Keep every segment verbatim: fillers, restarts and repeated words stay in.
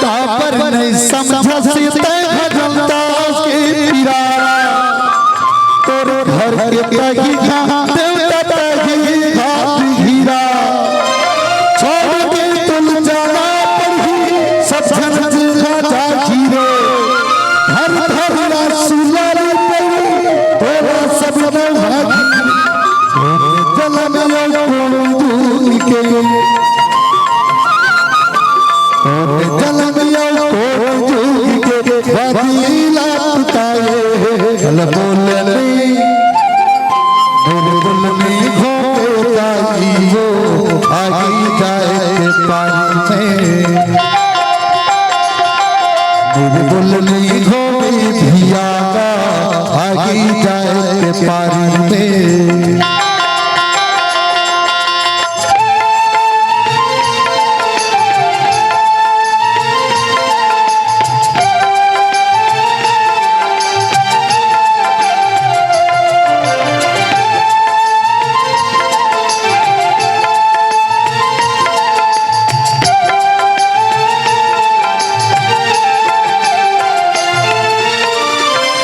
काबर नहीं समझस तैं भजन दास के पीरा। तोर घर के तही घाट, देवता तही घाट हीरा। छोड़ के तोला जाना पड़ही, सब झन जगह जाही रे। धर धर आंसू लाली पड़ी, तोला सब नभागी। जलम अउ कोन जुग के, जलम अउ कोन जुग के, बदला ताए। चल बोल नहीं, बोल बोल नहीं, हो ताई वो, आगी जाए के पारी में। बोल बोल नहीं, हो भिया, आगी जाए के पारी में।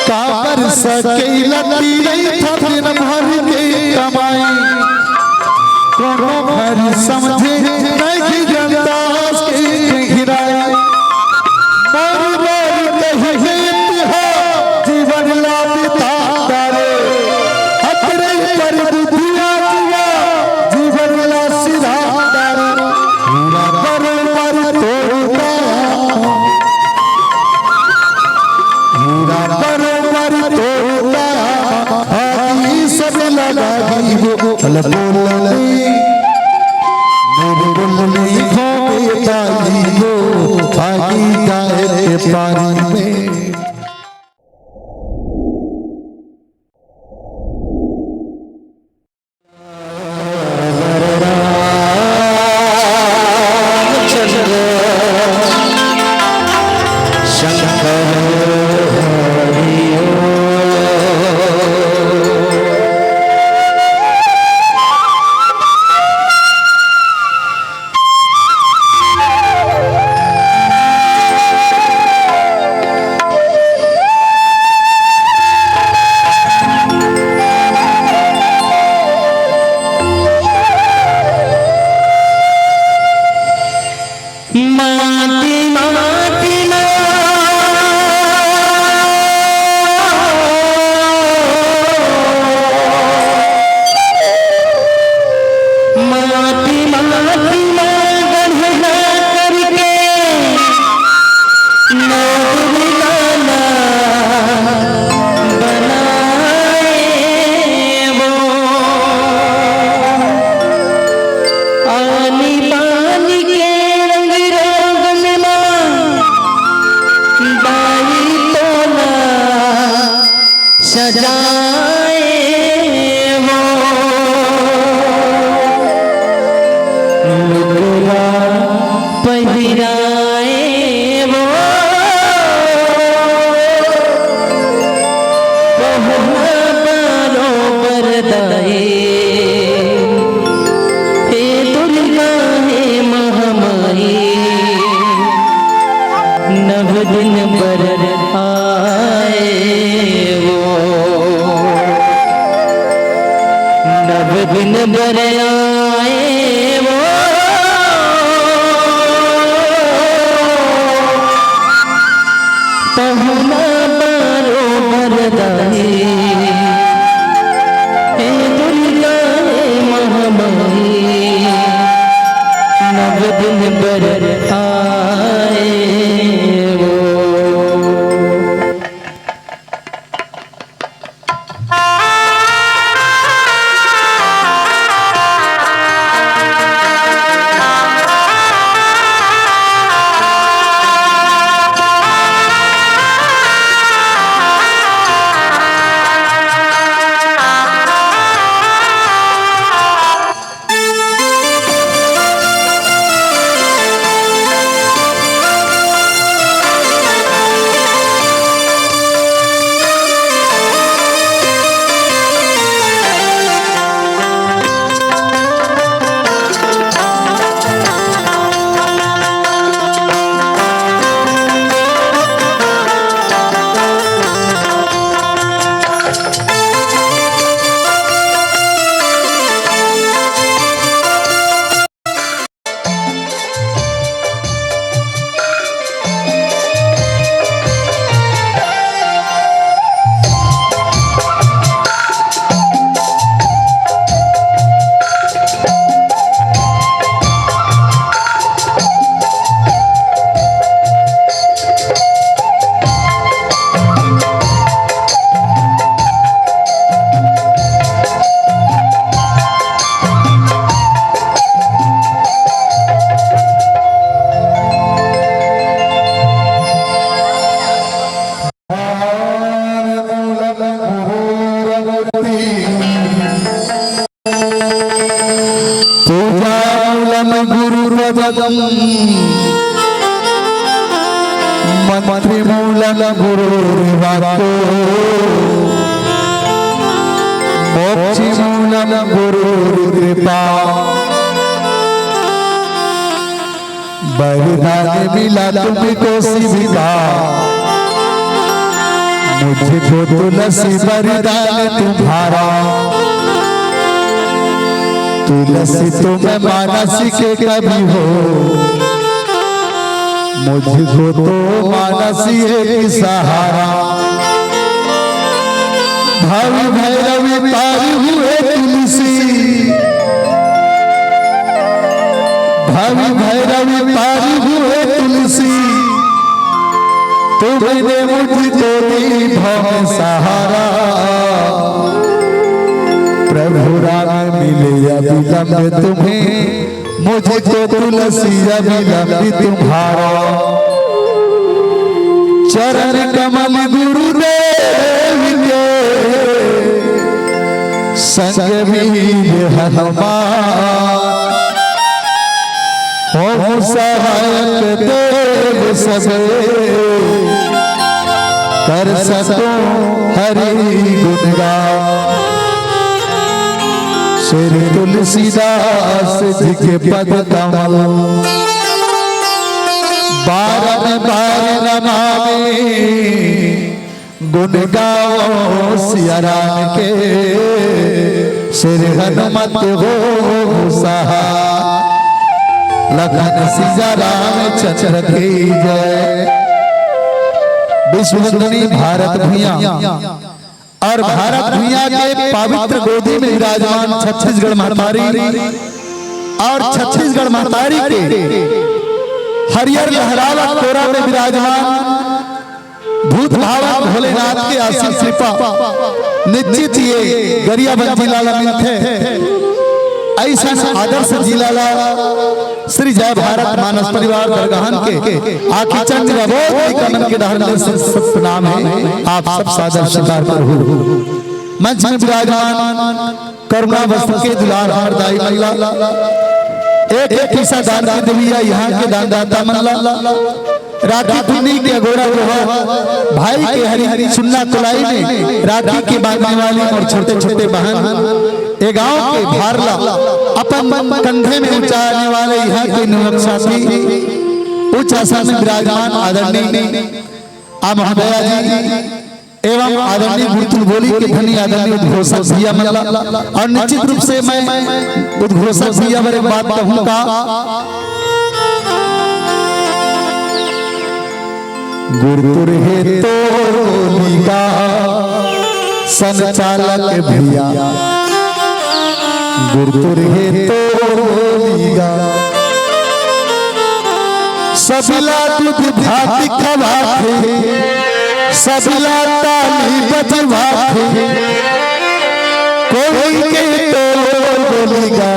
काबर सकेला तीरई था दिन भर के कमाई, कोनो घर समझे नहीं जनता के घिराई। मोर मोर कही गई तुहा जीवन ला बिता डारे, अतरे पर बुधिया दिया जीवन ला सिरा डारे। पूरा बरोबर तोड़ता, पूरा बरोबर तोड़ता, आगी सब लगा दी वो। चल बोल नहीं, बोल बोल नहीं, हो बेटा जी वो, आगी जाए के पारी में। माटी माटी मा माटी माटी मा गढ़ना करके नौकरी गाना बनाए वो। आनी पानी के रंग रोगन मा बाई तोला सजाए वो। लुगरा पहिराए वो। पहुना बरोबर दाई, हे दुर्गा हे महामाई, नव दिन बर आए वो। नव दिन बर आए वो। पहुना बरोबर दाई, हे दुर्गा हे महामाई, नव दिन बर आए वो। मंत्रिमूलं गुरुर्वाक्को मोक्षमूलं गुरुर्कृपा। वरदान मिला तुमको शिव का, मुझको तुलसी वरदान तुम्हारा। तुलसी तुम मानस के कवि हो, मुझको तो मानस एक सहारा। भव भैरवी पार हुए तुलसी, भव भैरवी पार हुए तुलसी, तुमने मुझको दी भव सहारा। प्रभु राम मिले अविलंब तुम्हें, मुझको तुलसी अविलंब तुम्हारा। चरण कमल गुरुदेव के, संग वीर हनुमान। हो सहायक देव सब, कर सकूं हरि गुणगान। श्री तुलसीदास जी के पद कमल। बारंबार नमामि गुण गावो सिया राम के। श्री हनुमत हो सहाय, लखन सिया रामचंद्र की जय। विश्वनंदिनी भारत भुइयां और भारत भुइयां के पवित्र गोदी में विराजमान छत्तीसगढ़ महतारी और छत्तीसगढ़ महतारी के हरियर लहरावत कोरा में विराजमान भूत भावन भोलेनाथ के आशीष कृपा निश्चित ये गरियाबंद जिला ला मिलथे। ऐसन आदर्श जिला ला श्री जय भारत मानस परिवार दरगाहन के आखी चंद अबोध के कमन के डहर ले सत प्रणाम हे। आप सब सादर स्वीकार करहू। मंच में विराजमान करुणा वस्तु के दुलार हमर दाई मन ला, एक एक पइसा दान के देवइया यहाँ के दानदाता मन ला, राखी पुन्नी के अगोरा जोहार, भाई के हरी हरी चुन्ना कुलाई में राखी के बांधने वाली और छोटे छोटे बहन, ए गांव के भार ला अपन कंधे में उठाने वाले यहाँ के युवक साथी, उच्च आसन में विराजमान आदरणीय आ महोदया जी एवं आदरणीय गुरुतुल बोली के धनी आदरणीय उद्घोषक भैया मन ला, और निश्चित रूप से मैं उद्घोषक भैया बर एक बात कहूँ का, गुरुतुर हे तोर बोली का संचालक भैया, गुरुतुर हे तोर बोली का। सबला दूध भात खवाथे, सबला ताली बजवाथे, कोई के तो बोलिगा,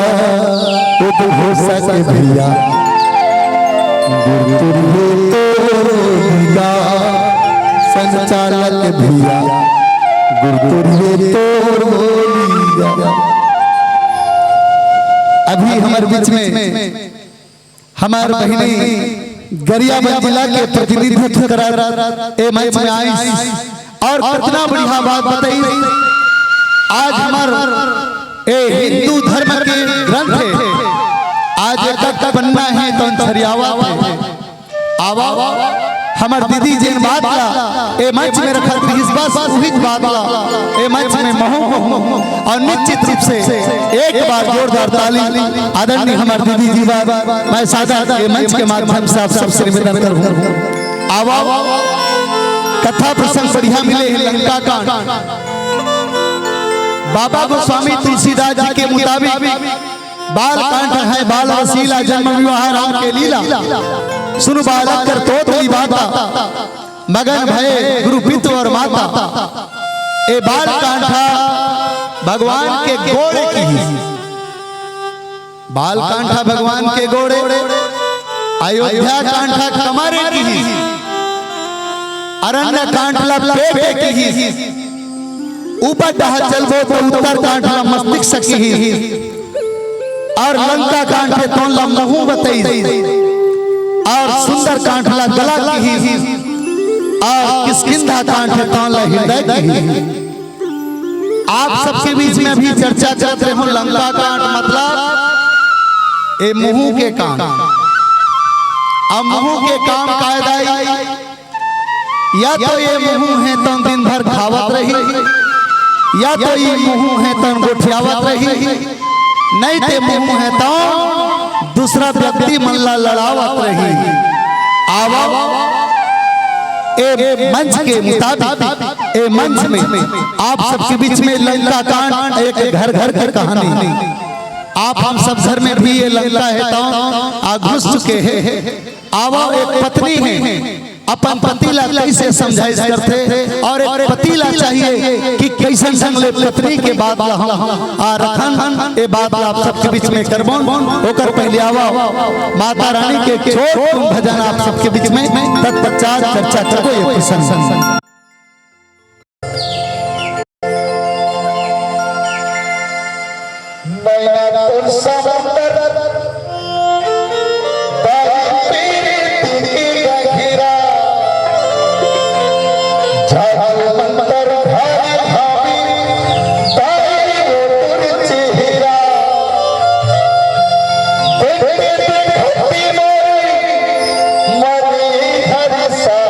उद्घोषक भैया। गुरुतुर हे तोर बोलिगा, संचालक भैया, गुरुतुर हे तोर बोलिगा। अभी हमर बीच में हमर बहिनी गरियाबंद जिला के प्रतिनिधित्व करत ए मंच में आइस और कतना बढ़िया बात बताइस। आज हमर ए हिंदू धर्म के ग्रंथ हे, आज एक पन्ना हे तो छरियावत हे। आवा, हमर दीदी जेन बात ला ए मंच में रखत रहिस, बस उहीच बात ला ए मंच में महूं कहूं। और निश्चित रूप से एक बार जोरदार ताली आदरणीय हमर दीदी जी बर मैं सादर ए मंच के माध्यम से आप सबसे निवेदन करहूं। आवा, कथा प्रसंग बढ़िया मिले हे लंका कांड। बाबा गोस्वामी तुलसीदास जी के मुताबिक बाल कांड हे, बाल रसीला जन्म विवाह राम के लीला। सुनु बालक कर तोत ली बाता, मगन भए गुरु पितु और माता। ए बाल कांड भगवान के गोड़े किहिस। बाल कांड भगवान के गोड़े, अयोध्या कांड कमरे किहिस, अरण्य कांड ला पेटे किहिस। ऊपर डहा चलबो तो उत्तर कांड ला मस्तिष्क किहिस, और लंका कांड के तोन ला महूं बतइस। और सुंदरकांड ला गला किहिस, और किष्किंधा कांड हे तौन ला हृदय किहिस। आप सबके बीच में अभी चर्चा करत रहेंव, लंका कांड मतलब ए मुहूं के काम। अब मुहूं के काम कायदा या तो ए मुहूं हे तौन दिन भर खावत रही, या तो ए मुहूं हे तौन गोठियावत रही, नहीं ते मुहूं हे तौन दूसरा व्यक्ति मन ला लड़ावत रही। आवा, ए मंच के मुताबिक, ए मंच में आप सबके बीच में लंका कांड, एक घर घर के कहानी। आप हम सब घर में भी ए लंका हे तौन आ घुस चुके हे। आवा, एक पत्नी हे, अपन पति ला कैसे समझाइश करथे, और एक पति ला चाहिए कि कैसन ढंग ले पत्नी के बात ला हम आ रखन, ए बात ला आप सबके बीच में करबोन। ओकर पहले आवा, माता रानी के छोट कुन भजन आप सबके बीच में, तत्पश्चात चर्चा करबो ए प्रसंग। नैना तोर समुंदर, दाई पीरिति के गहिरा, झाल मंतर भारी भावी, दाई वो तोर चेहरा। देख के देखती मोरी मनी हरिसा।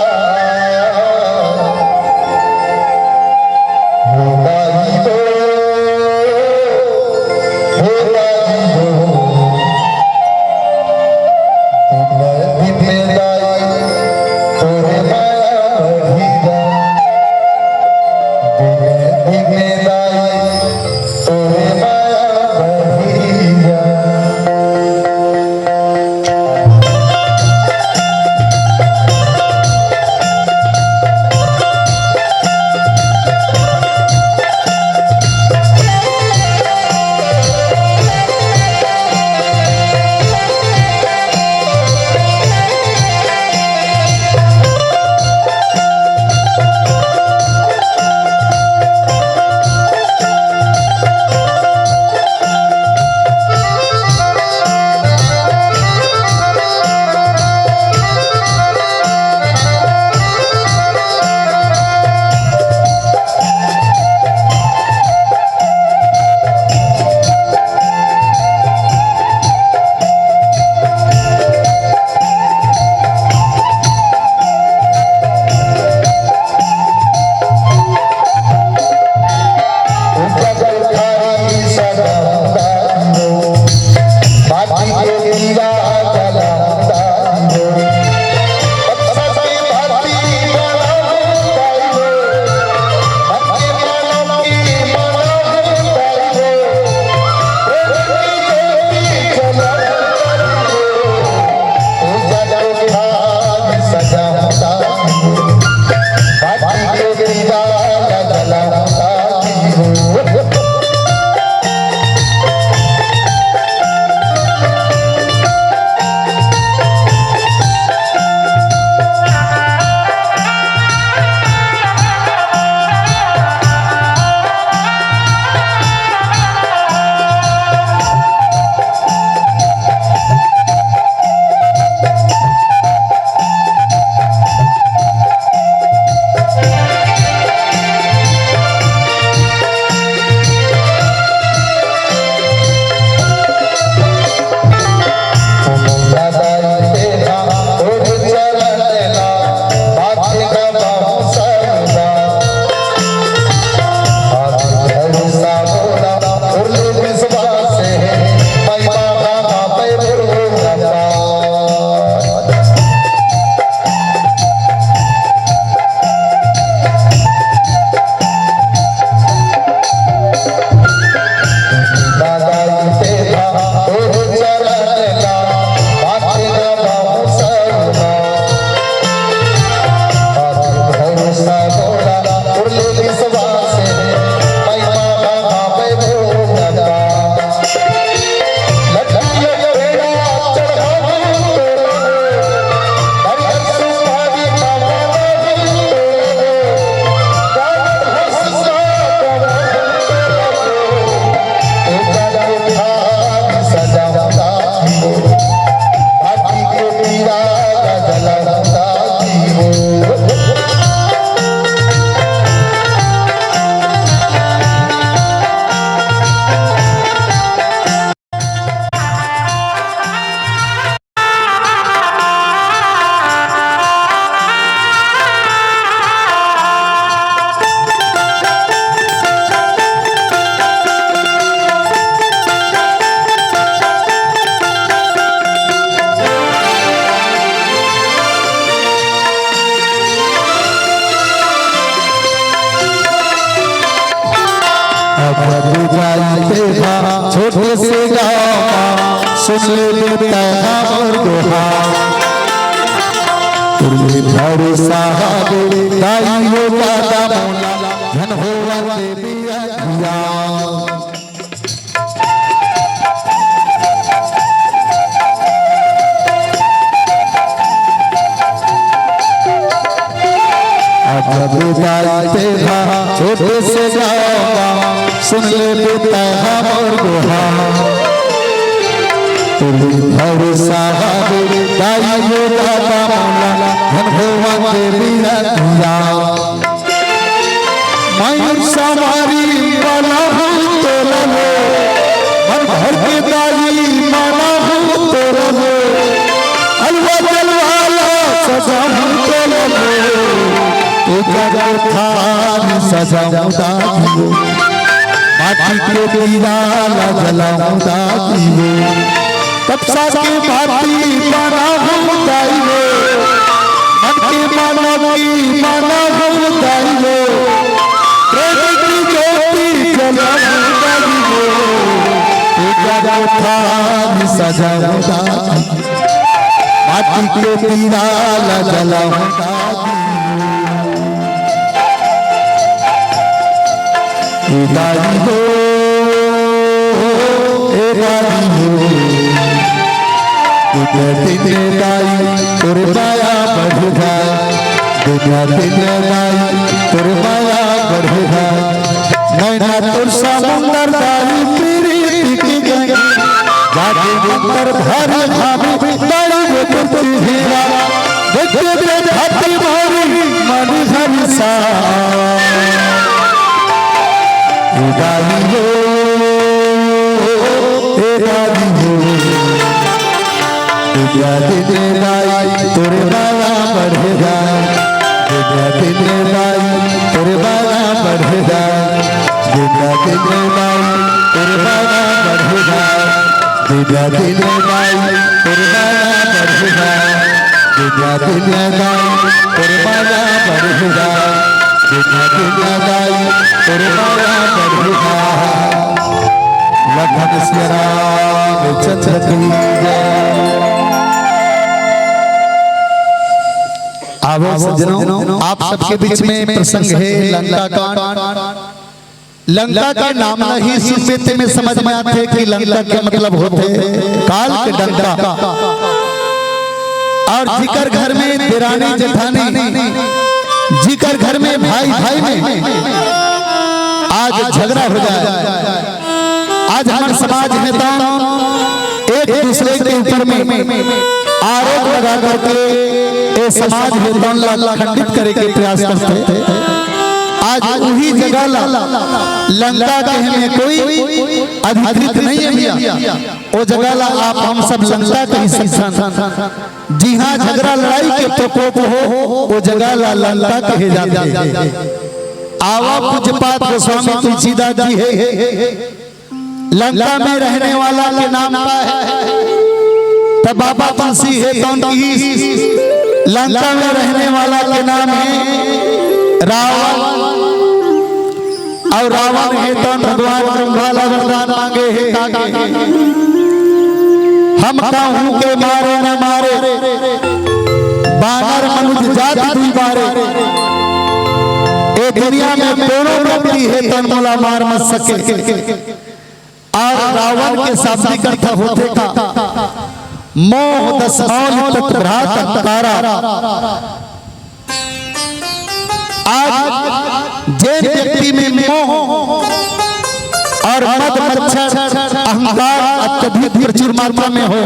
जब जाई तेहा छोटे से गाँव मा, सुन ले बेटा हमर दोहा। तुरले भरोसा हवे दाई हो दादा मोला, धन होवन दे बिया। जब जाई तेहा छोटे से गाँव मा, सुन ले बेटा हमर दोहा। तुरले भरोसा हवे दाई हो दादा मोला, धन होवन दे बिया। मैं संवारी वाला हूँ तोला ले, मन भर के दाई माना हूँ तोला ले, अलवा जलवाला सजा हूँ तोला ले, पूजा के थाली सजा हूँ दाई हो, माटी के दीया ला जला हूँ दाई हो। तपसा के भांति बना हूँ दाई हो, मन के मानव की बना हूँ दाई हो, प्रेम की ज्योति जला हूँ दाई हो, पूजा के थाली सजा हूँ दाई, माटी के दीया ला जला हूँ दाई हो। ए दाई हो, ए दाई हो, दिन दिन दाई तोर माया बढ़ जाए, दिन दिन दाई तोर माया बढ़ जाए। नैना तोर समुंदर दाई प्रीति की गंगा, जागे मंतर भर भावे दाई वो तोर चेहरा। देखे दे धरती मोरी मन हर्षा। ए दाई हो, ए दाई हो, दुनिया दिन दाई तोरे माया बढ़ेगा, दुनिया दिन दाई तोरे माया बढ़ेगा, दुनिया दिन दाई तोरे माया बढ़ेगा, दुनिया दिन दाई तोरे माया बढ़ेगा। दुनिया दुनिया दाई तोर माया बढ़ेगा, दुनिया दुनिया दाई तोर माया बढ़ेगा। लखन सिया राम चंद्र की जय। आवो सज्जनों, आप सबके बीच में प्रसंग है लंका कांड। लंका के नाम ला ही सुनबे ते में समझ में आथे कि लंका के मतलब होथे काल के डंका। और जिकर घर में देरानी जेठानी, जिकर घर में भाई भाई में आज झगड़ा हो जाए, आज हमर समाज में तो एक दूसरे के ऊपर में आरोप लगा करके ए समाज में तो ला खंडित करे के प्रयास करथे। आज वही जगह ला लंका कहे में कोई अधिकृत नहीं है भैया, वो जगह ला आप हम सब लंका कही सकथन। जिहाँ झगड़ा लड़ाई के प्रकोप हो, वो जगह ला लंका कहे जाथे। आवा पूज्यपाद गोस्वामी तुलसीदास जी है, लंका में रहने वाला के नाम का है? तब बाबा तुलसी है कौन की? लंका में रहने वाला के नाम है रावण। और रावण है तो भगवान ब्रह्मा ला वरदान मांगे है का के? हम कहूँ के मारे न मारे, बानर मनुज जाति दुई बारे। ए दुनिया में कोनो व्यक्ति है तन मोला मार मत सके। और रावण के शाब्दिक अर्थ होथे का, मोह दस मौल तत भ्रात अंतारा। आज जेन व्यक्ति में मोह और मद मच्छर अहंकार अत्यधिक प्रचुर मात्रा में हो,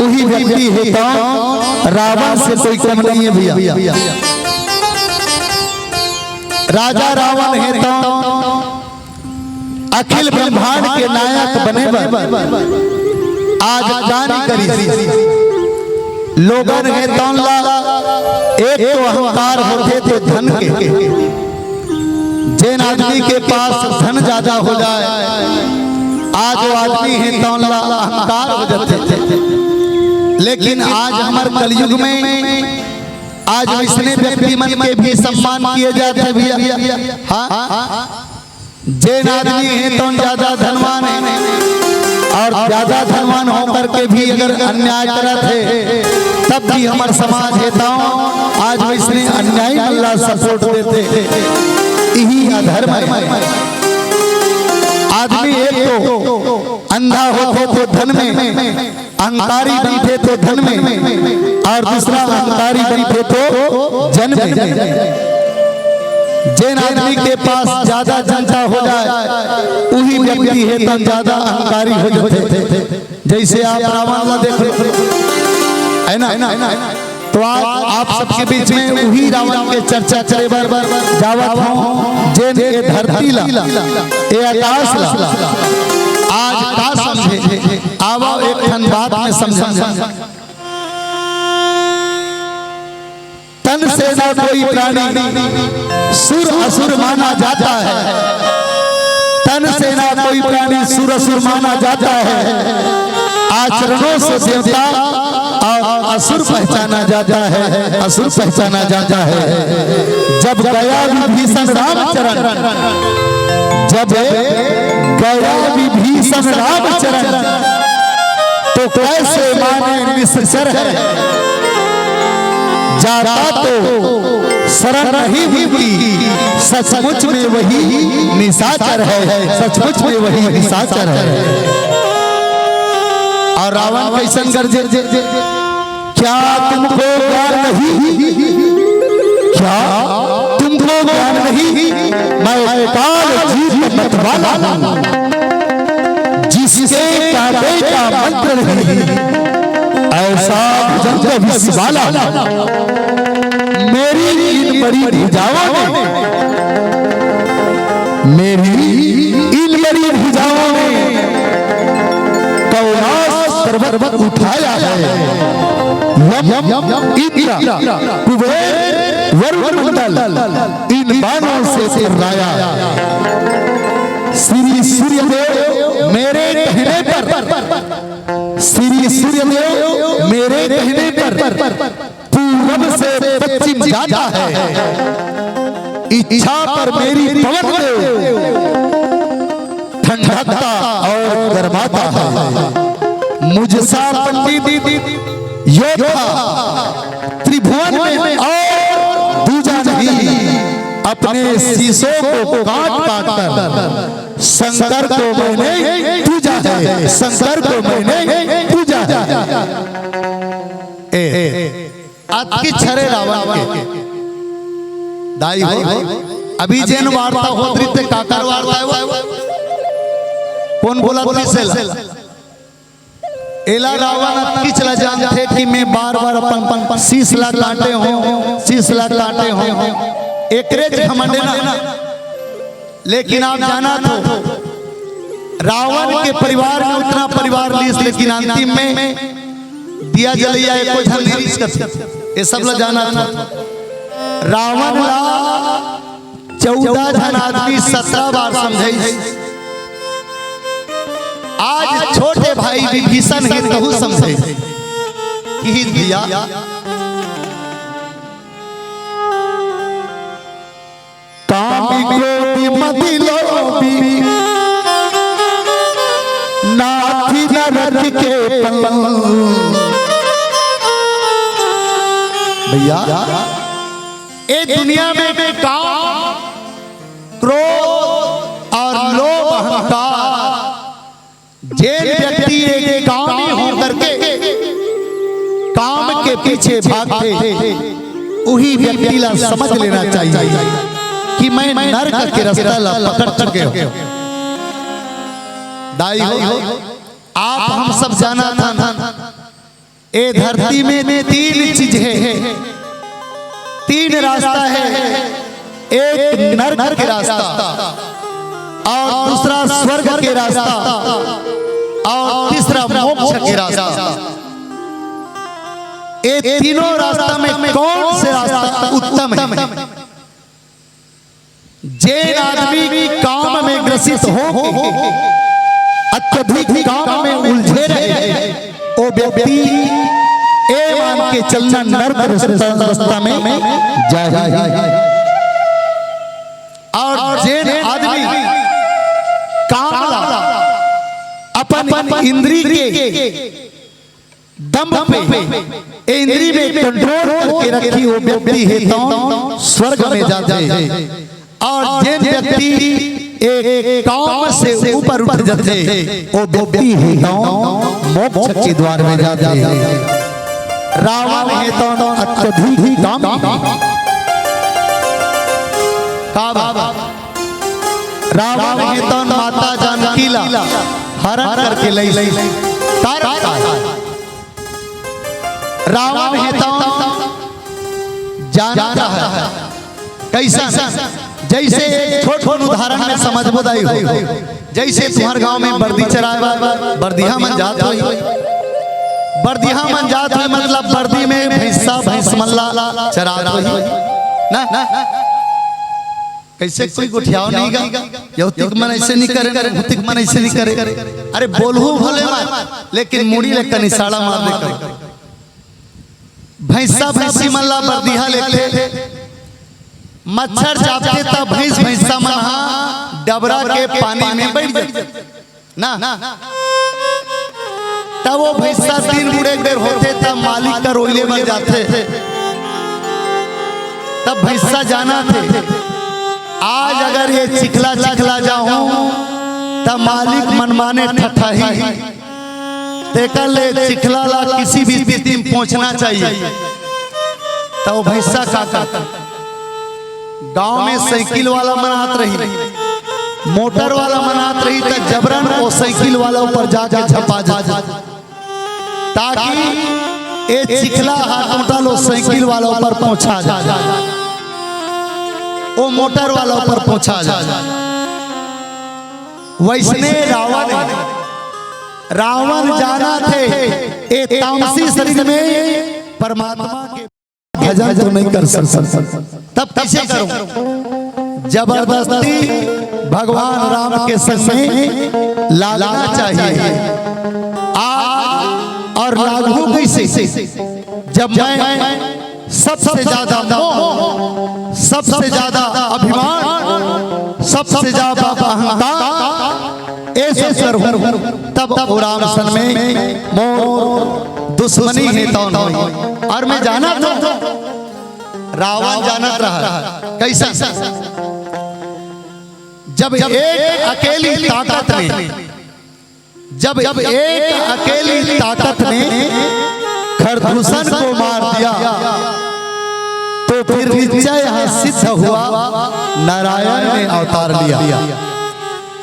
वही व्यक्ति है तो रावण से कोई कम नहीं है भैया। राजा रावण है तो अखिल ब्रह्मांड के नायक बने बर आज का नइ करिस। लोगन हे तौन ला एक तो अहंकार होथे ते धन के, जेन आदमी के पास धन ज्यादा हो जाए, आज वो आदमी हे तौन ला अहंकार हो जाथे। लेकिन आज हमर कलयुग में आज वैसने व्यक्ति मन के भी सम्मान किए जाथे भैया। हाँ, जेन आदमी हे तौन ज्यादा धनवान हे, अउ ज्यादा धनवान होकर के भी अगर अन्याय करत हे, तब भी हमर समाज हे तौन आज वइसने अन्यायी मन ला support देथे। इही अधर्म हे। आदमी एक तो अंधा होथे तो धन में, अहंकारी बनथे तो धन में, अउ दूसरा अहंकारी बनथे तो जन में। जेन आदमी के पास ज्यादा जनता हो जाय, उही व्यक्ति हे तौन ज्यादा अहंकारी हो जाथे। जइसे आप रावण ला देख लो, हे ना? तो आज आप सबके बीच में उही रावण के चर्चा करे बर जावत हौं, जेन ए धरती ला, ए आकाश ला आज का समझे। आवव एक ठन बात में समझन। तन से ना कोई प्राणी सुर असुर माना जाता है। तन से ना कोई प्राणी सुर असुर माना जाता है। आचरणों से देवता अउ असुर पहचाना जाता है, असुर पहचाना जाता है। जब गया विभीषण रामचरण, जब गया विभीषण रामचरण, तो कैसे माने निश्चर है। जाता तो शरण नहीं मिलती, सचमुच में वही निशाचर है, सचमुच में वही निशाचर है। अउ रावण कइसन गरजे, क्या तुमको ज्ञान नहीं, क्या तुमको ज्ञान नहीं, मैं काल जीत मतवाला हूँ। जिसके कांटे का मंत्र नहीं, ऐसा भुजंग विष वाला। मेरी इन बड़ी भुजाओं ने, मेरी इन बड़ी भुजाओं ने कैलाश पर्वत उठाया है। यम, इंद्र, कुबेर, वरुण मंडल इन बाणों से थर्राया। श्री सूर्यदेव मेरे कहने पर, श्री सूर्यदेव मेरे कहने पर पूरब से पश्चिम जाता है। इच्छा पर मेरी पवन देव ठंडकता और गर्माता है। मुझसा पंडित योद्धा त्रिभुवन में और दूजा नहीं। अपने शीशों को काट काट कर शंकर को मैंने पूजा है, शंकर को मैंने पूजा है। ए, अतकी छरे रावण के दाई हो। अभी जेन वार्ता होत रहिस ते काकर वार्ता हे वो? कोन बोलत रहिस एला? एला रावण अतकी चला जानथे कि मैं बार-बार अपन, अपन शीश ला काटे हौं, शीश ला काटे हौं। एकरे च घमंड हे ना। लेकिन आप जानत हो, रावण के परिवार में उतना परिवार लिस, लेकिन अंतिम में दिया जलइया एको झन नइ रिहिस कथे। ये सब ला जानत हो। रावण ला चौदह झन आदमी सत्रह बार समझाइस। आज छोटे भाई विभीषण हे तहू समझाइस। कि भैया, काम क्रोध मद लोभी, नाथि नरक के फल। भैया, ए दुनिया में काम, क्रोध अउ लोभ, अहंकार, जेन व्यक्ति एक कामी हो करके काम के पीछे भागथे, उही व्यक्ति ला समझ लेना चाहिए कि मैं नरक के रास्ता ला पकड़ चुके हौं। दाई हो, आप हम सब जानत हन, ए धरती में तीन चीज हे, तीन रास्ता हे। एक नरक के रास्ता, अउ दूसरा स्वर्ग के रास्ता, अउ तीसरा मोक्ष के रास्ता। ए तीनों रास्ता में कौन से रास्ता उत्तम हे? जेन आदमी काम में ग्रसित होके अत्यधिक काम में उलझे रहे, वो व्यक्ति ए मान के चलना नरक रास्ता, रास्ता में जाही। अउ जेन आदमी अपन इंद्री के दम पे, ए इंद्री में कंट्रोल करके रखी, वो व्यक्ति हे तौन स्वर्ग में जाथे। और जेन व्यक्ति एक काम से ऊपर उठ जाथे, वो व्यक्ति हे तौन मोक्ष के द्वार में जाथे। रावण हे तौन अत्यधिक काम का बाबा। रावण हे तौन माता जानकी ला हरण करके लई, तार रावण हे तौन जानत हे। कैसा? जैसे छोट छोट उदाहरण में समझबो दाई हो। जैसे तुम्हर गांव में बरदी चराए बर बरदिहा मन जात होही। बरदिहा मन जात होही मतलब बरदी में भैंसा भैंस मन ला चरात होही ना। कैसे कोई गोठियाव नहीं गा? यहुतिक मन ऐसे नहीं करे, हुतिक मन ऐसे नहीं करे। अरे बोलहू भले मत, लेकिन मुड़ी ले कनिसाड़ा मार दे कर। भैंसा भैंसी मन ला बरदिहा लेथे, मच्छर चापथे त भैंस भैंसा मन हा डबरा के पानी में बैठ जाथे ना। तब वो भैंसा दिन बुड़े बेर होथे, तब मालिक कर ओइले बर जाथे। तब भैंसा जानथे, आज अगर ये चिखला चिखला जाहूं, तब मालिक मनमाने ठठाही। तेकर ले चिखला ला किसी भी स्थिति में पहुंचना चाहिए। तो भैंसा का करथे, गांव में साइकिल वाला मन आत रही, मोटर वाला मन आत रही, त जबरन वो साइकिल वाला ऊपर जाके झपा जाथे, ताकि ए चिखला हा टोटल वो साइकिल वाला ऊपर पहुंचा जाए, वो मोटर वाला ऊपर पहुंचा जाए। वैसने रावण हे, रावण जानथे ए तामसी शरीर में परमात्मा के भजन तो नहीं कर सकता, तब कैसे करूं? जबरदस्ती भगवान राम के संग में लागना चाहिए। आ, और लागू कैसे? जब मैं सबसे ज्यादा मोह, सबसे ज्यादा अभिमान, सबसे ज्यादा अहंकार, ऐसे कर हूं, तब राम सन में मोर दुश्मनी हे तौन होई। और मैं जानत हूं, रावण जानत रहा। कैसा? जब एक अकेली ताकत ने, जब एक अकेली ताकत ने खरदूषण को मार दिया, तो फिर निश्चय यहां सिद्ध हुआ, नारायण ने अवतार लिया।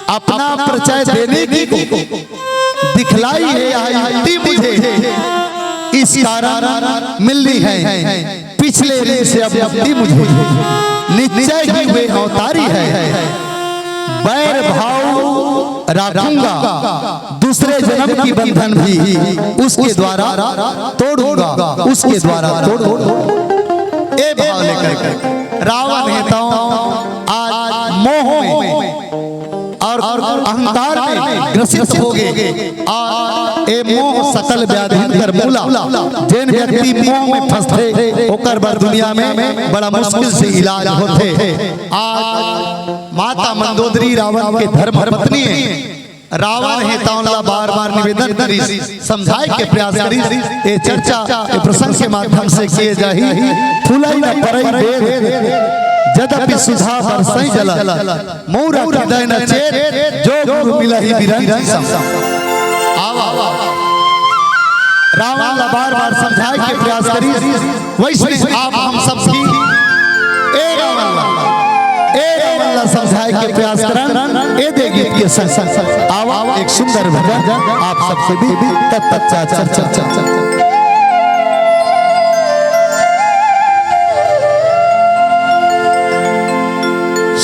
अपना परिचय देने की को दिखलाई है यह युक्ति मुझे, इस कारण मिलनी है। पिछले ऋण से अब मुक्ति मुझे, निश्चय ही वे अवतारी है। बैर भाव रखूंगा, दूसरे जन्म की बंधन भी उसके द्वारा तोड़ूंगा, उसके द्वारा तोड़ूंगा। ए भाव लेकर के रावण हे तौन आज मोह में और अहंकार में ग्रसित हो गे। आ ए मोह सकल व्याधि कर मूला। जेन व्यक्ति मोह में फंसथे, ओकर बर दुनिया में बड़ा मुश्किल से इलाज होथे। आज माता मंदोदरी रावण के धर्म पत्नी हे। रावण हे तौन ला बार-बार निवेदन करिस, समझाए के प्रयास करिस। ए चर्चा, ए प्रसंग के माध्यम से किए जाही। फूलई न परई वेद, जदपि सुधा बरसई जल। मौरा हृदय न चेत, जो गुरु मिलही बिरंची सम। आवा, आवा। रावण ला बार-बार समझाए के प्रयास करिस, वैसे आप हम सब भी ए रावण ला, ए रावण ला समझाए के प्रयास करन, ए दे गीत के संग संग। आवा, एक सुंदर भजन आप सबसे भी तत तत चा चा चा चा।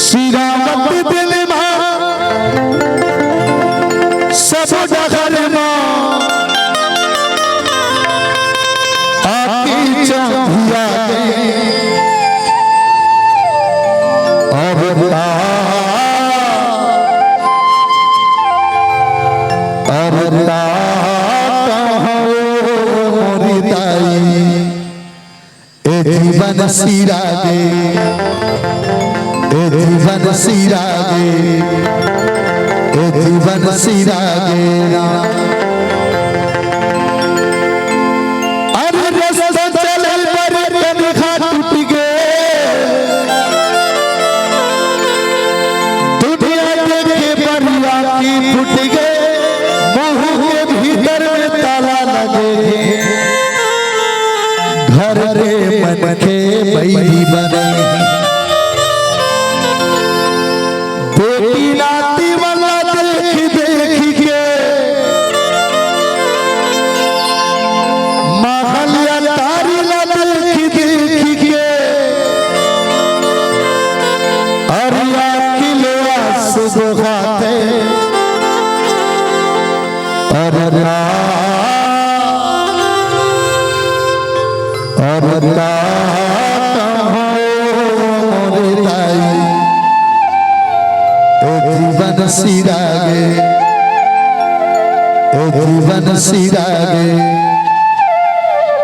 श्री राम दिल मा सब डगर मा आकी चौंधिया दे। अब ता, अब ता कहूँ मोरी दाई। ए जीवन सिरा गे, ए जीवन सिरा गे। ए जीवन सिरा गे ना। अरे रस्ता चले बर तनखा टूट गे। दुनिया देखे बर आँखी फूट गे। मुँह के भीतर में ताला लगे हे। घर के मन के बैरी बने। बेटी नाती वाला देख देख के, महलिया तारी ला देख देख के, अरे अखिल आंसू बहाते, अरे ना, अरे ना। मोरे दाई, ए जीवन सिरा गे, ए जीवन सिरा गे,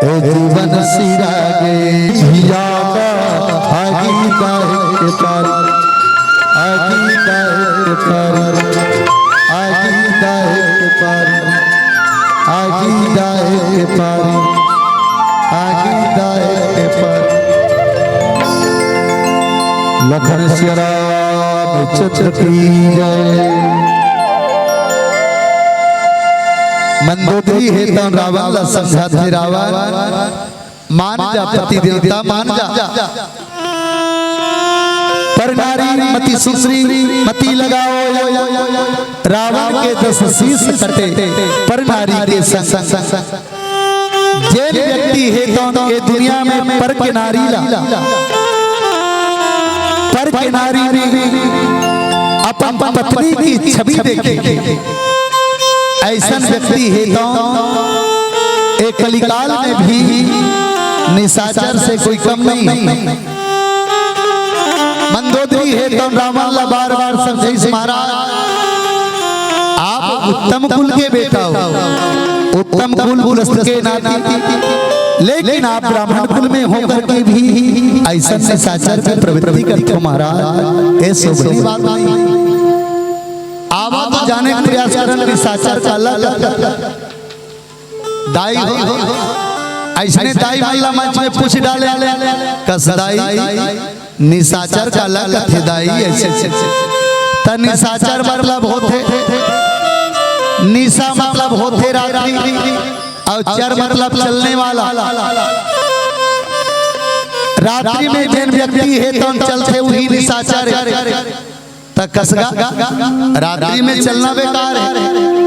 ए जीवन सिरा गे। जिया का आगी दाए के पारी, आगी दाए के पारी, आगी दाए के पारी, आगी दाए के पारी। आगी दाए के पारी। लखन सिया रामचंद्र की जय। मंदोदरी हे तौन रावण ला समझाथे, रावण मान जा, पति देवता मान जा। पर नारी मति सुश्री मति लगाओ, रावण के दस शीश कटे, पर नारी के संग। जेन व्यक्ति हे तौन ए दुनिया में पर के नारी ला, पर के नारी में अपन पत्नी की छवि देखे, ऐसन व्यक्ति हे तौन ए कलिकाल में भी निशाचर से कोई कम नहीं। मंदोदरी हे तौन रावण ला बार बार समझाइस, महाराज, आप उत्तम कुल के बेटा हो, उत्तम कुल कुलस्थ के नाती, लेकिन आप ब्राह्मण कुल में होकर के भी ऐसा निशाचर की प्रवृत्ति करते हो महाराज, ये शोभनीय बात नहीं। आवा तो जाने के प्रयास करन निशाचर का अलग दाई हो, अइसने दाई मन ला मंच में पूछ डाले, कस दाई, निशाचर काला कथे दाई? अइसे त निशाचर मतलब होथे, निशा मतलब होथे रात्रि, अउ चर मतलब चलने वाला। रात्रि में जेन व्यक्ति हे तौन चलथे, उही निशाचर हे। त कस गा, रात्रि में चलना बेकार हे।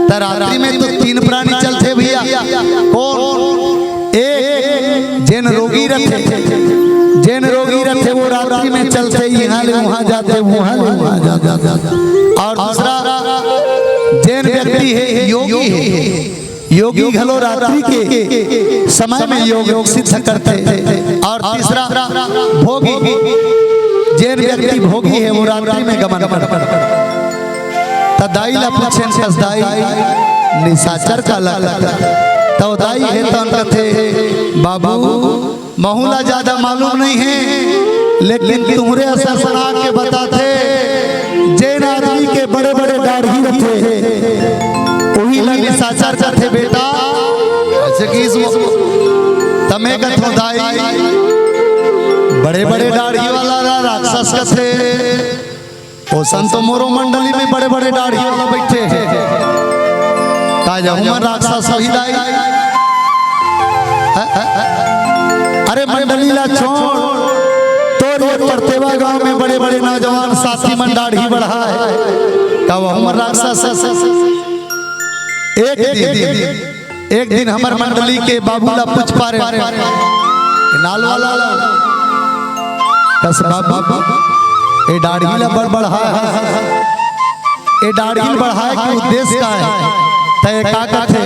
त रात्रि में तो तीन प्राणी चलथे भैया। कोन? एक, जेन रोगी रथे, जेन रोगी रथे, वो रात्रि में चलथे, इहाँ ले उहाँ जाथे, उहाँ ले उहाँ जाथे। अउ दूसरा, जेन व्यक्ति हे, योगी हे, योगी घलो रात्रि के समय में योग, योग सिद्ध करथे। अउ तीसरा भोगी, जेन व्यक्ति भोगी हे, वो रात्रि में गमन करथे। त दाई ला पूछेन, कस दाई, निशाचर काला कथे? त दाई हे तौन कथे, बाबू, महूँ ला ज्यादा मालूम नइ हे, लेकिन तुँहरे असन बना के बताथे, जेन आदमी के बड़े-बड़े दाढ़ी रथे, उही ला निशाचर कथे बेटा। अइसे किहिस वो। त मैं कथों दाई, बड़े-बड़े दाढ़ी वाला ला राक्षस कथे। ओसन तो मोरो मंडली में बड़े-बड़े दाढ़ी वाला बइठे हे। का जा हमर राक्षस होही दाई? अरे मंडली ला छोड़, तोर ये परतेवा गांव में बड़े-बड़े नौजवान साथी मन दाढ़ी बढ़ाय हे। का वो हमर राक्षस हे? एक दिन एक दिन हमर मंडली के बाबू ला पूछ पारे, नाल वाला ला, कस बाबू, ए दाढ़ी ला बड़ बढ़ाय हस, ए दाढ़ी ला बढ़ाय के उद्देश्य का हे? त ए का कथे?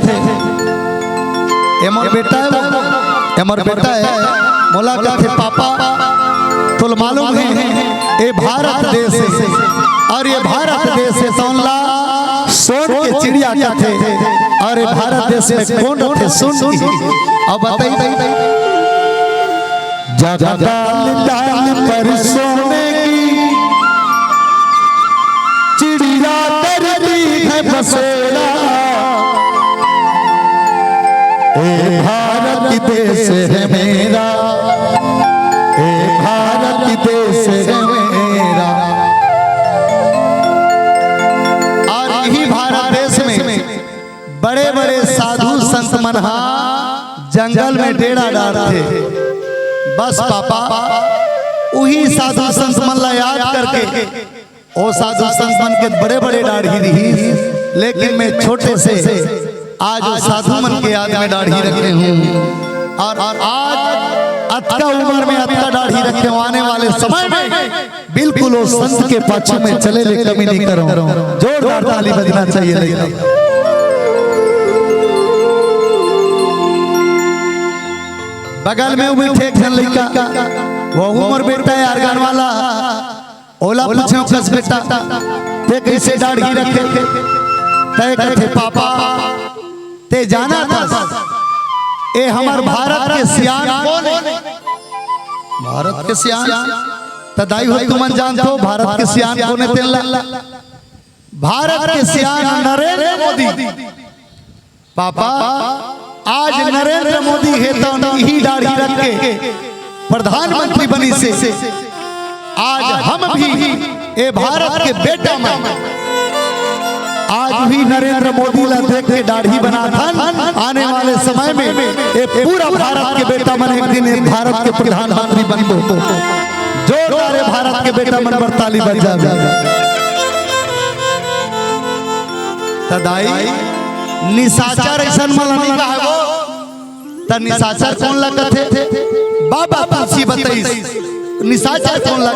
ए मोर बेटा हे वो, ए मोर बेटा हे, मोला कथे, पापा, तोला मालूम हे, ए भारत देश हे, अउ ए भारत देश हे, तौन ला सोन के चिड़िया कथे, अउ ए भारत देश में कोन रथे? सुन, अउ बताई, जगह दाल पर सोने की चिड़िया धरती देश है मेरा। और इही भारत देश में बड़े-बड़े साधु संत मन हा जंगल में डेरा डारथे। बस पापा, उही साधु संत मन ला याद करके, ओ साधु संत मन के बड़े-बड़े दाढ़ी रिहिस, लेकिन मैं छोटे से आज ओ साधु मन के याद में दाढ़ी रखे हूँ। और आज अतका उम्र में अतका दाढ़ी रखे हूँ, आने वाले समय में बिल्कुल ओ संत के पाछू में चले ले कमी नहीं करूँ। जोरदार ताली बजना चाहिए लइका। बगल में वो बैठे एक झन लइका, वो मोर बेटा है, आर्गन वाला। ओला पूछे, कस बेटा, ते कैसे दाढ़ी रखे? ते कथे, पापा, ते जाना था, ए हमर भारत के सियान कोन है? भारत के सियान? त दाई हो, तुमन जानथो भारत के सियान कोन है तेला? भारत के सियान नरेंद्र मोदी। पापा, आज नरेंद्र मोदी हे त इही दाढ़ी रख के प्रधानमंत्री बनिस हे। आज हम भी ए भारत के बेटा मन, आज भी नरेंद्र मोदी ला देख के दाढ़ी बनाथन। आने वाले समय में ए पूरा भारत के बेटा मन एक दिन ए भारत के प्रधानमंत्री बनबो। जोरदार ए भारत के बेटा मन बर ताली बजाबे। त दाई, निशाचर अइसन मन ला नइ कहबो। त निशाचर कोन ला कथे? बाबा तुलसी बताइस, निशाचर कोन ला?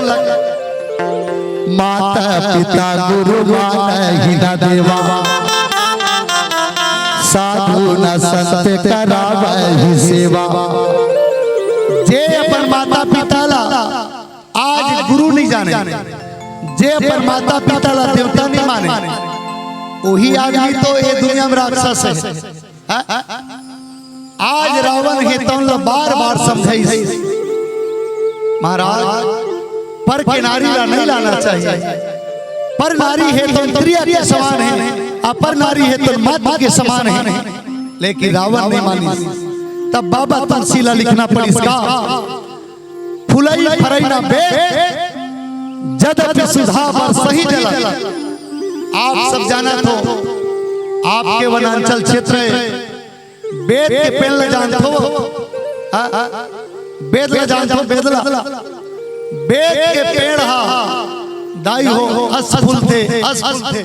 माता पिता गुरु मानहि न देवा, साधु न संत करावहि सेवा। जे अपन माता पिता ला आज गुरु नहीं जाने, जे अपन माता पिता ला देवता नहीं माने, वही आदमी तो ये दुनिया में राक्षस है। हाँ? आज रावण हे तौन ला बार बार समझाइस, महाराज, पर के नारी ला नहीं लाना चाहिए। पर नारी हे तौन त्रिया के समान है, अपर नारी हे तौन माता के समान है, लेकिन रावण नहीं मानिस। तब बाबा तुलसी ला लिखना पड़िस का, फुलई फरई ना बेद, जदपि सुधा बरसहि जल। आप सब जानत हो, आपके वनांचल क्षेत्र है, बेद के पेड़ ला जानत हो? हाँ? बेद ला जानत हो? बेद ला, बेद के पेड़ हा दाई हो, अस फूलथे, अस फूलथे,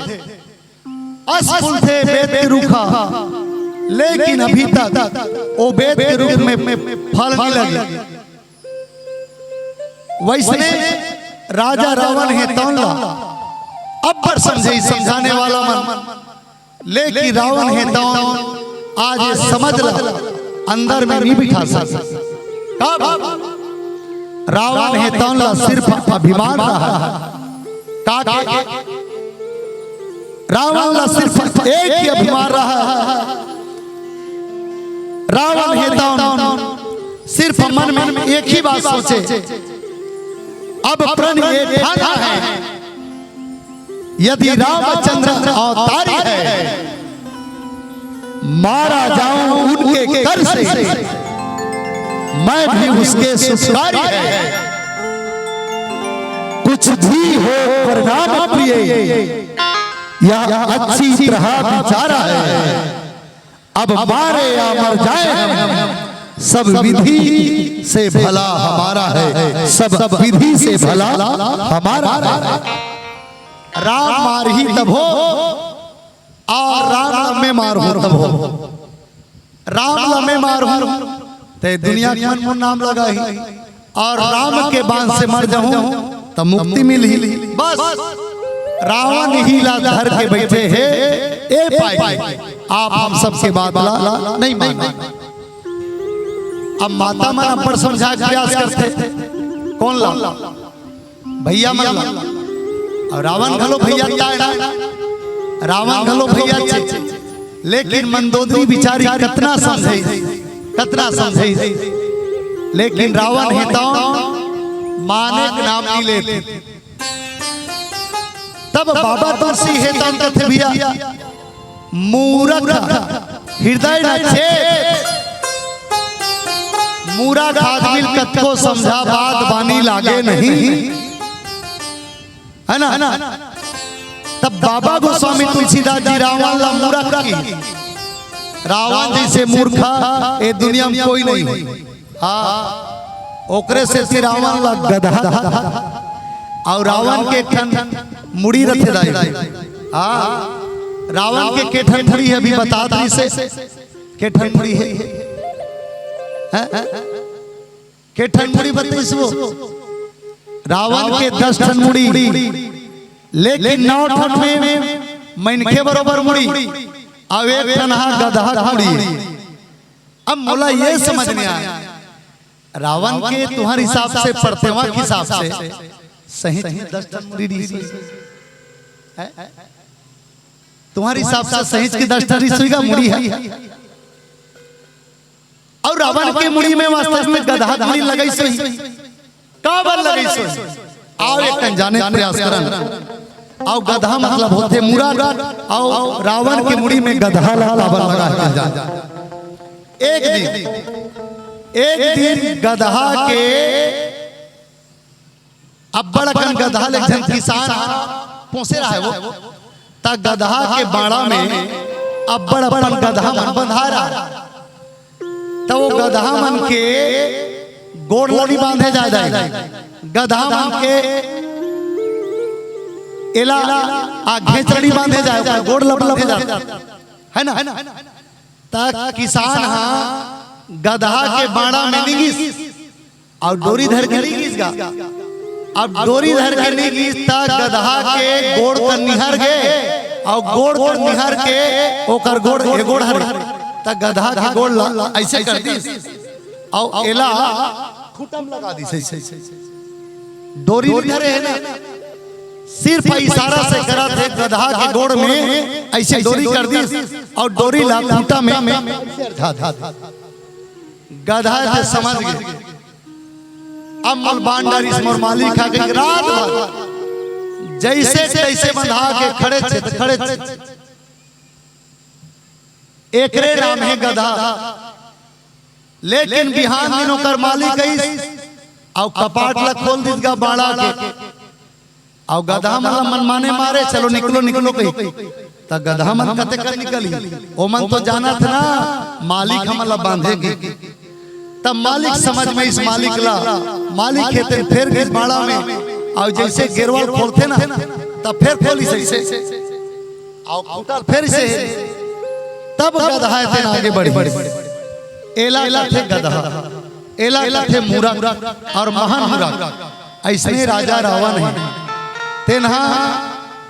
अस फूलथे बेद के रुख हा, लेकिन अभी तक वो बेद के रुख में फल नहीं लगे। वैसने राजा रावण हे तौन ला अब्बड़ समझे, समझाने वाला मन, लेकिन रावण हे तौन आज ये समझ ला अंदर में नहीं बिठा सके। कब? रावण हे तौन ला सिर्फ अभिमान रहा। का के? रावण ला सिर्फ एक ही अभिमान रहा। रावण हे तौन सिर्फ मन में एक ही बात सोचे, अब प्रण ये ठाना है, यदि रामचंद्र अवतारी है, मारा जाऊं उनके कर से, मैं भी उसके सुसकारी है। कुछ भी हो प्रणाम प्रिय, यह अच्छी तरह विचारा है। अब मारे या मर जाए हम, सब विधि से भला हमारा है, सब विधि से भला हमारा है। राम मारही तभो, और राम लम्मे मारहूं तभो। राम लम्मे मारहूं, ते दुनिया के मन मोर नाम लगाही, और राम के बाण से मर जाऊं, त मुक्ति मिलही। बस, रावण ही ला धर के बैठे हे, ए पाई, आप हम सबके बात ला नहीं माने। अब माता मन अब्बड़ समझा के प्रयास करथे, कोन ला? भैया मन ला। और रावण घलो भैया ताय ना, रावण घलो भैया चे, लेकिन मंदोदरी बिचारी कतना समझे, कतना समझे, लेकिन रावण हे तौन माने के नाम नहीं लेते। तब बाबा तुलसी हे तौन कथे भैया, मूरख हृदय न चेत, मूरख आदमी ल कतको समझा, बात बानी लागे नहीं, है ना? तब बाबा गोस्वामी तुलसीदास जी रावण ला मूरख की, रावण जैसे मूर्खा ए दुनिया में कोई नहीं। हाँ, ओकरे सेती रावण ला गधा, अउ रावण के एक ठन मुड़ी रथे दाई। हाँ, रावण के के ठन मुड़ी हे, अभी बतात रहिसे, के ठन मुड़ी हे? हैं? के ठन मुड़ी बताइस वो? रावण के दस ठन मुड़ी, लेकिन नौ ठन में मनखे बरोबर मुड़ी, अउ एक ठन हा गधा मुड़ी। अब मोला ये समझ में आय, रावण के तुंहर हिसाब से, परतेवा के हिसाब से, सही में दस ठन मुड़ी रहिस हे? तुंहर हिसाब से सही के दस ठन रहिस होही गा मुड़ी हे? अउ रावण के मुड़ी में वास्तव में गधा मुड़ी लगाइस होही? काबर लगाइस होही? आओ एक ठन जाने प्रयास करन। अउ गधा मतलब होथे मूरख, अउ रावण के मुड़ी में गधा ला काबर लगा हे जान। एक दिन, एक दिन गधा के अब्बड़ अकन गधा ल एक झन किसान पोसे रहय वो, त गधा के बाड़ा में अब्बड़ अकन गधा मन बंधाय रहय। त वो गधा मन के गोड़ ल नी बांधे जाय दाई, गधा मन के एला आ घेंच ल नी बांधे जाय, ओकर गोड़ ल बांधे जाय, है ना? त किसान हा गधा के बाड़ा में नी गिस, अउ डोरी धर के नी गिस गा। अब डोरी धर के नी गिस, त गधा के गोड़ कर निहर गे, अउ गोड़ कर निहर के ओकर गोड़ ए गोड़ हरे, त गधा के गोड़ ला अइसे कर दिस, अउ एला खूंटा म लगा दिस, अइसे, अइसे। डोरी नी धरे हे ना, सिर्फ इशारा से करत हे, गधा के गोड़ में अइसे डोरी कर दिस, अउ डोरी ला खूंटा में धा, धा, धा। गधा हे समझ गे, अब मोला बांध डारिस मोर मालिक हा, कहिके रात भर जइसे तइसे बंधा के खड़े हे, खड़े हे। एकरे नाम हे गधा। लेकिन बिहान दिन ओकर मालिक अइस, अउ कपाट ला खोल दिस गा बाड़ा के, अउ गधा मन ला मनमाने मारे, "चलो निकलो, निकलो," कहिके। त गधा मन कते कर निकलही, ओमन तो जानत ना मालिक हमन ला बांधे के। तब मालिक समझ में अइस मालिक ला, मालिक हे तेन फेर गिस बाड़ा में, अउ जइसे गेरवा ल खोलथे ना, तब फेर खोलिस अइसे, अउ खूंटा ल फेर अइसे, तब गधा हे तेन आगे बढ़िस। एला कथे गधा, एला कथे मूरख अउ महान मूरख। अइसने राजा रावण हे, तेन हा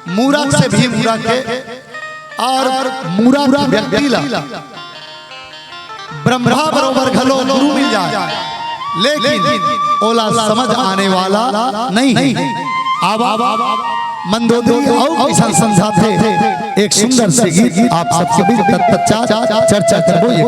मूरख से भी मूरख हे, अउ मूरख व्यक्ति ला ब्रह्मा बरोबर घलो गुरु मिल जाय, लेकिन ओला समझ आने वाला नहीं हे। अब मंदोदरी अउ कइसन समझाथे, एक सुंदर से गीत आप सबके बीच तत्पश्चात चर्चा करबो। ये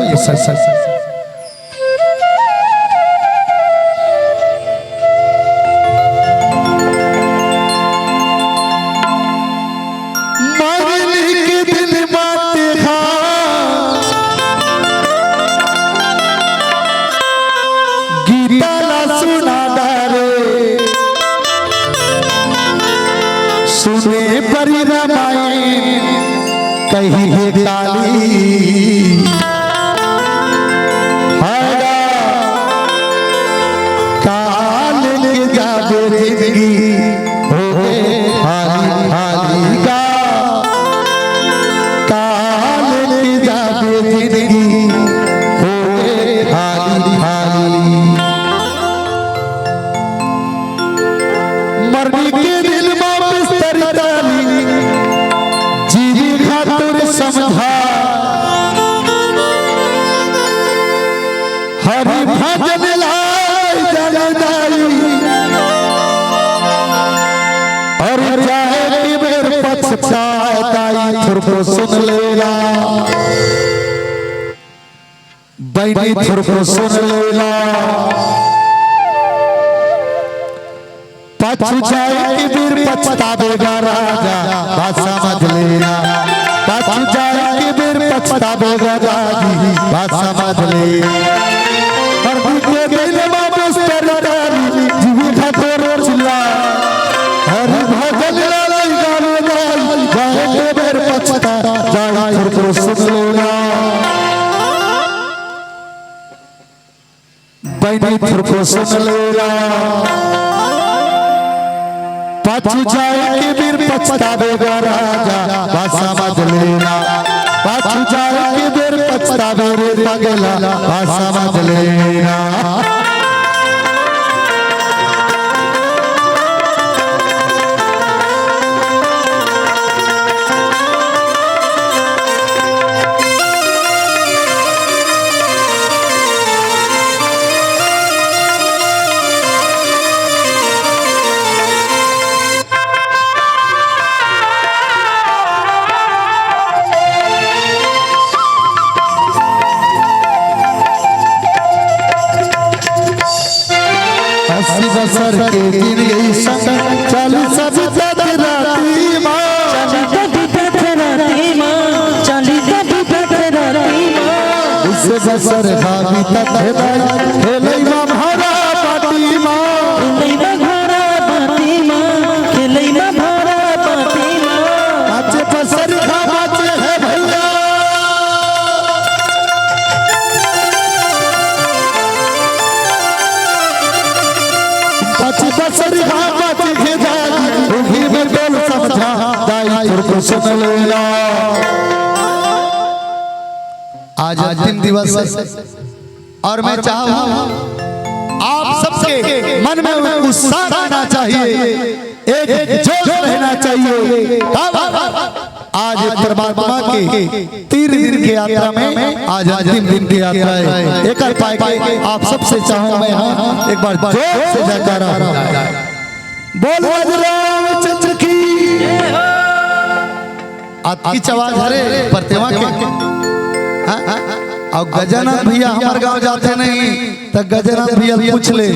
मरनी के दिन माते हा गीता ला सुना डारे, सुने परी रामायण कही हे काली। हरा काल के जाबे जिंदगी होगे हाली हाली गा। काल के जाबे जिंदगी होगे हाली हाली। मरनी के दिन मा बिस्तरी डाली, जीवी खातिर समझा। हरि भजन लाय जन दाई, अउ जाय के बेर पछताय दाई, थोरको सुन लेला। बहिनी थोरको सुन लेला। पाछू जाय के बेर पछताबे गा राजा, बात समझ लेना। पाछू जाय के बेर पछताबे गा राजी, बात समझ ले। अउ बीते सुन लेना, बहिनी थोरको सुन लेना। पाछू जाए के बेर पछताबे गा राजा, बात समझ लेना। पाछू जाए के बेर पछताबे रे पगला, बात समझ लेना। अस्सी बसर के जिनगी संग, चालीस बितत राती मा। चालीस बितत राती मा, चालीस बितत राती मा। उस बसर हा बितत हे दाई, खेलई मा भरा बाटी मा। खेलई मा भरा बाटी मा, खेलई मा भरा बाटी मा। पाँचे बसर हा बाँचे हे भैया। पाँचे बसर हा बाँचे हे दाई, उही में बोल समझा, दाई थोरको सुन लेना। आज अंतिम दिवस है और मैं चाहूँ आप सबके मन में उत्साह रहना चाहिए, एक जोश रहना चाहिए। तब आज परमात्मा के तीन दिन के यात्रा में आज अंतिम दिन के यात्रा है। एकर पाए के आप सबसे चाहूँ मैं, हाँ, एक बार जोर से जयकारा हो जाए। बोल राज रामचंद्र की। अतकी आवाज हरे परतेवा के। हाँ? अउ गजानंद भैया हमर गांव जाथे नहीं, त गजानंद भैया पूछ ले,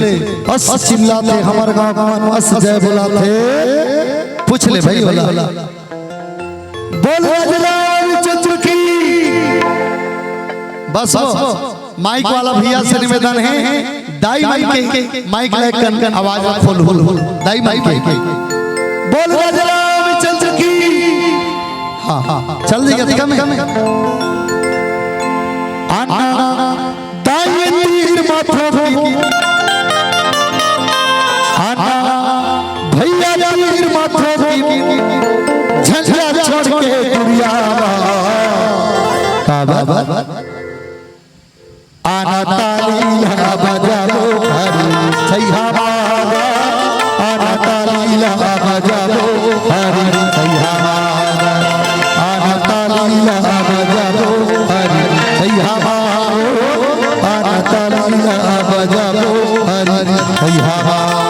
अस चिल्लाथे हमर गांव के मन, अस जय बोलाथे, पूछ ले भाई बोला। बोल राज रामचंद्र की। बस वो माइक वाला भैया से निवेदन है, दाई माइक के, माइक ला कन आवाज खोल, दाई माइक के। बोल राज रामचंद्र की। हाँ, हाँ, चल दी गति कम है। आना दाई तीर माथो की। आना भैया तीर माथो की। झंझट छोड़ के दुरिया। बाबा। आना ताली ला बजाबो हरी सैया मारा। आना ताली ला बजाबो हरी सैया मारा। आना ताली ला बजाबो हरी सैया मारा। आना ताली ला बजाबो हरी सैया मारा।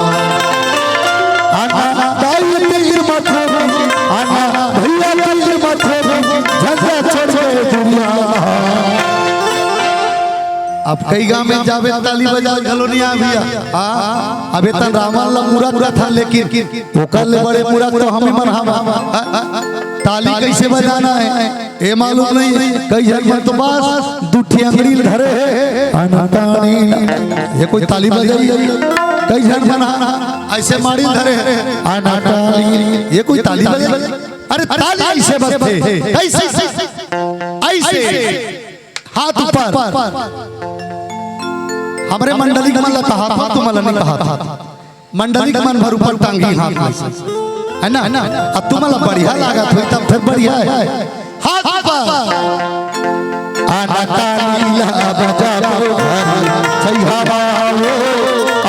आना ताली तीर मत होगी, आना भैया तीर मत होगी, झंझट छोड़ के दुरिया। अब कई गांव में जाबे ताली बजाए घलो नहीं आ भैया। हाँ, अब एतन रावण ला मूरख कथन, लेकिन ओकर ले बड़े मूरख तो हम ही मन हवा। ताली कैसे बजाना है, ये मालूम नहीं। कई झन मन तो बस दू ठी अंगड़ी धरे हे, अनतानी। ये कोई ताली बजाई? कई झन मन ऐसे माड़ी धरे हे, अनतानी। ये कोई ताली बजाई? अरे ताली ऐसे बजथे, ऐसे, ऐसे। हाथ ऊपर। हमरे मंडली के मन ला कहा था, तुम ला नहीं कहा था। मंडली के मन भर ऊपर टांगी हाथ में से, है ना? अब तुम ला बढ़िया लागत होई तब फिर बढ़िया है। हाथ ऊपर। आना ताली ला बजाबो हरी सैया मारा।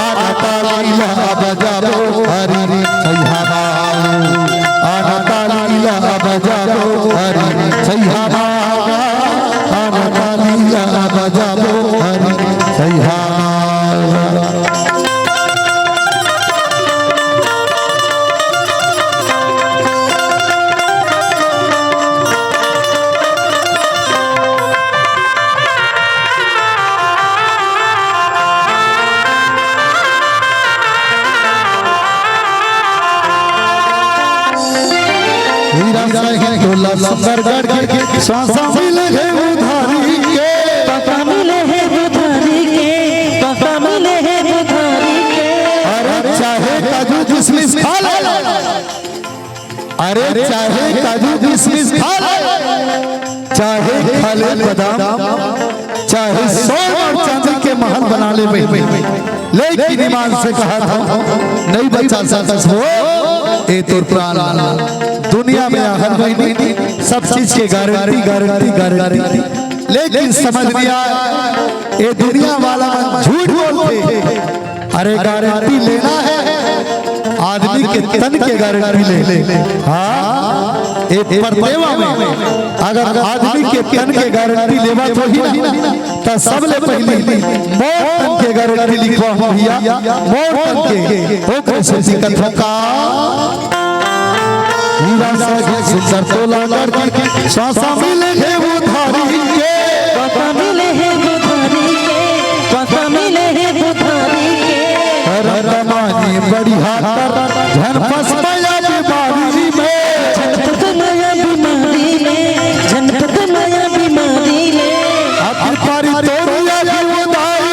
आना ताली ला बजाबो हरी सैया मारा। आना ताली ला बजाबो हरी सैया मारा। आना ताली ला बजाबो हरी सैया मारा। हीरा साईं तोला सुंदरगढ़ के, सांसा मिले हे उधारी के। पापा मिले हे उधारी के, पापा मिले हे उधारी के। अरे चाहे काजू किशमिश खा ले, अरे, चाहे काजू किशमिश खा ले, चाहे खा ले बादाम, चाहे सोन और चांदी के महल बना ले, लेकिन ईमान से कहा था, नहीं बचा सकस वो ए तोर प्राण। दुनिया में हर महीने सब चीज के गारंटी, गारंटी, गारंटी, लेकिन समझ नहीं आया, ये दुनिया वाला मन झूठ बोलते। अरे, गारंटी लेना है, आदमी के तन के गारंटी ले। हाँ, एक परदेवा में अगर आदमी के तन के गारंटी लेवा तो ही ना, तो सबले पहले मोर तन के गारंटी लिखवा हूँ भैया, मोर तन के। ओकरे से दिक्कत होगा। हीरा से सुंदर तोला करके, सांसा मिले हे उधारी के। पापा मिले हे बुधारी के, पापा मिले हे बुधारी के। रतमानी बड़ी हाथ पर, झन फस मया बीमारी में। झन फस मया बीमारी में, झन फस मया बीमारी में। आखिर पारी तोरिया की उधारी।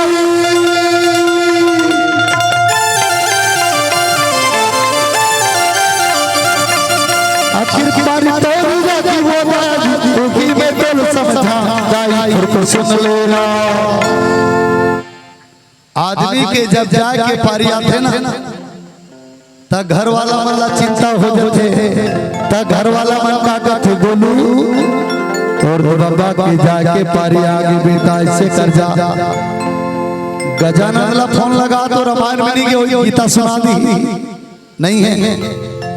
आखिर पारी तोरिया की उधारी, उगी में तोल समझा, दाई खुद को सुन लेना। आदमी के जब जाए के पारी आथे ना, त घर वाला मन ला चिंता हो जाथे, त घर वाला मन का कथे, "गोलू, तोर बाबा के जाए के पारी आगे बेटा, ऐसे कर जा।" गजानन ला फोन लगा तो रामायण में नहीं गए, गीता सुना दी। नहीं है।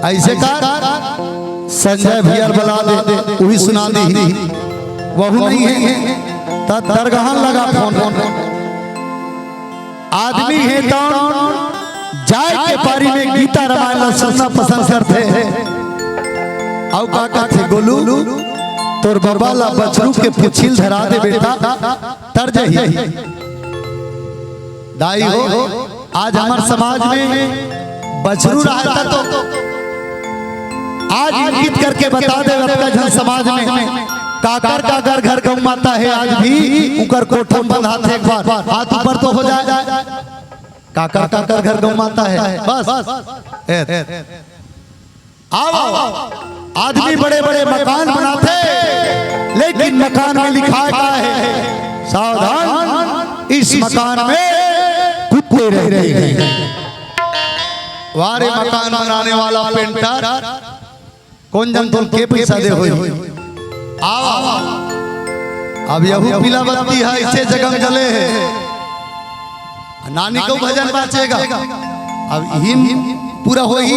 ऐसे कर, संजय भैया बला दे, वही सुना दी। वहू नहीं है, त दरगाह लगा फोन। आदमी हे तो जाए के पारी में गीता रामायण ला सुनना पसंद करथे। अउ का कथे, "गोलू, तोर बाबा ला बछरू के पुछिल धरा दे बेटा, तर जही।" दाई हो, आज हमर समाज में बछरू रहता तो आज इंगित करके बता दे, अतका झन समाज में काकर काकर घर गौ माता है, आज भी उकर कोठा बंधाथे। एक बार हाथ ऊपर तो हो जाए, काकर काकर घर गौ माता है। बस ए, आओ, आओ। आदमी बड़े बड़े मकान बनाथे, लेकिन मकान में लिखा का है, "सावधान, इस मकान में कुत्ते रहते हैं।" वारे मकान बनाने वाला पेंटर, कोन जन तोल के पैसा दे होई? आओ, आओ। अब यहू पीला बत्ती है, इसे जगम जले है। नानी को भजन बाचेगा। अब हिम पूरा होई,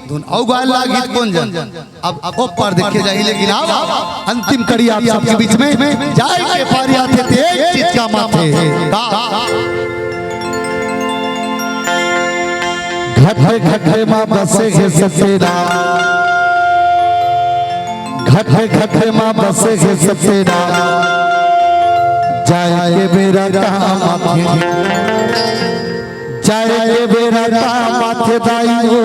धुन अउ गाय लागी कोन जन। अब, अब ओ पार देखे जाई, लेकिन आओ, अंतिम कड़ी आप सबके बीच में जाए के पारी आथे ते एक चीज का माथे। का? घट घट मा बसे हे सतेरा, घट घट मा बसे हे सतेरा, जाए के बेरा काम आथे, जाए के बेरा काम आथे दाई हो,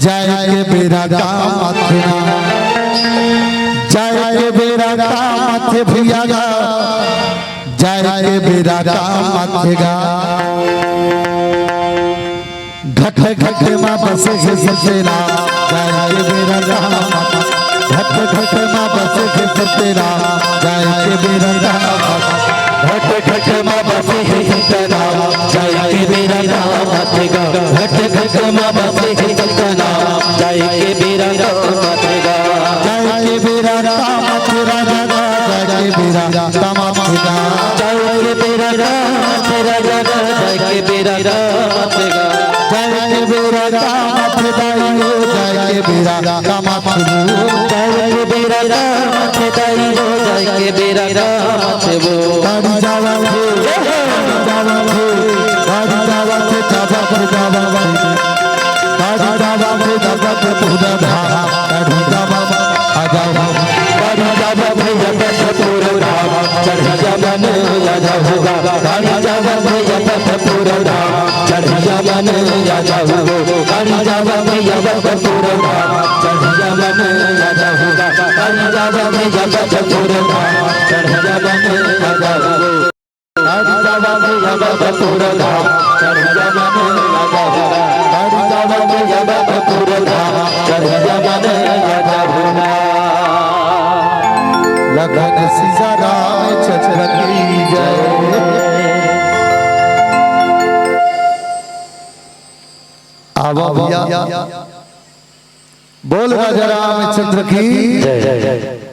जाए के बेरा काम आथे ना, जाए के बेरा काम आथे भैया गा, जाए के बेरा काम आथे गा। घट घट मा बसे हे सतेरा, जाए के बेरा काम आथे। घट घट मा बसे हे सतेरा, जाए के बेरा काम आथे। घट घट मा बसे हे सतेरा, जाए के बेरा काम आथे गा। घट घट मा बसे हे सतेरा, जाए के बेरा काम आथे गा। जाए के बेरा काम आथे राजा गा, जाए के बेरा काम आथे गा। जाए के बेरा काम आथे राजा गा, जाए के बेरा काम आथे गा। जाए के बेरा काम आथे दाई हो, जाए के बेरा काम आथे। जाए के बेरा काम आथे दाई हो, जाए के बेरा काम आथे वो। गाड़ी जावा थे, गाड़ी जावा थे, गाड़ी जावा थे, जावा थे, जावा थे। गाड़ी जावा थे, जावा थे, पूरा धाम, गाड़ी जावा, आ जाओ। गाड़ी जावा थे, जावा थे, पूरा धाम, चढ़ जा मन, आ जाओ। गाड़ी जावा थे, जावा थे, पूरा धाम, चढ़ जा मन, आ जाओ। गाड़ी जावा थे, जावा थे, पूरा धाम, चढ़ जा मन, आ जाओ। गाड़ी जावा थे, जावा थे, पूरा धाम, चढ़ जा मन, आ जाओ। गाड़ी जावा थे, जावा थे, पूरा धाम, चढ़ जा मन, आ जाओ। गाड़ी जावा थे, जावा थे, पूरा धाम, चढ़ जा मन, बोल राजा रामचंद्र की। जय जय जय।